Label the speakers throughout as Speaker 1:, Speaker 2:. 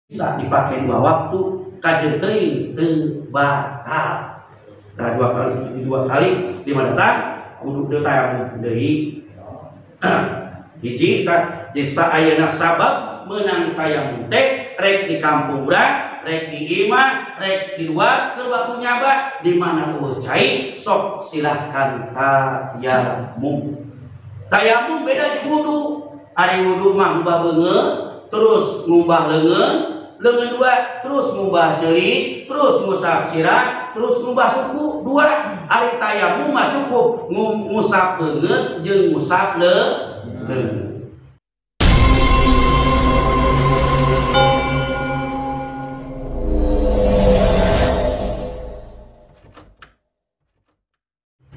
Speaker 1: Bisa dipakai dua waktu kajeun teuing teu batal. Nah, dua kali lima datang wudu deui tayamum deui. Hiji tah desa ayeuna sabab meunang tayamum teh rek di kampung urang, rek di imah, rek di luar keur waktu nyaba di mana eueuh cai sok silahkan tayamum. Tayamum beda jeung wudu. Ari wudu mah ngumbah beungeut, terus ngumbah leungeun, leungeun dua, terus ngumbah ceuli, terus ngusap sirah, terus ngumbah suku dua. Ari tayamum mah cukup ngusap beungeut jeung ngusap leungeun.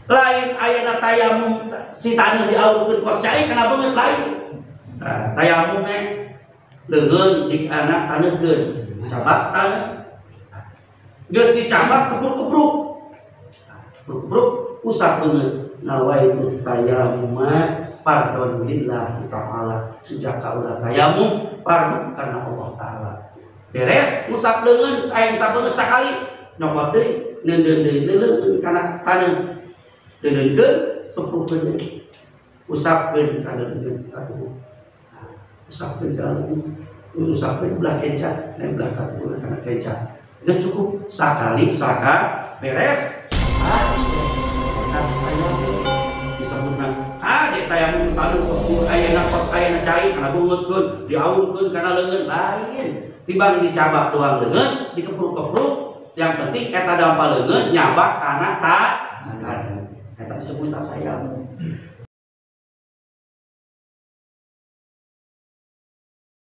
Speaker 1: Lain ayeuna tayamum si taneuh diaurkeun kos cai kana beungeut lain. Tah tayamum teh leungeun di anak taneuhkeun, cabak taneuh. Geus dicabak kepruk-kepruk. Kepruk-kepruk usap beungeut. Nawaitu tayamum fardhon lillahi ta'ala. Sejak kaula tayamum fardu karena Allah ta'ala. Beres usap leungeun, saya usap beungeut sakali nyokot deui, neundeun deui leuleun kana taneuh. Teundeunkeun teprukeun deui. Usapkeun kana leungeun atuh. Usapkeun kana leungeun, usapkeun belah kenca, lain belah katuh kana kenca. Geus cukup sakali saka beres. Ah, tayamum disebutna. Ah, di tayamum taneuh kos ayeuna kos ayeuna cai kana beungeutkeun, diaurkeun kana leungeun lain. Tibang dicabak doang leungeun, dikepruk-kepruk, yang penting eta dampa leungeun nyabak kana taneuh. Eta disebut tayamum.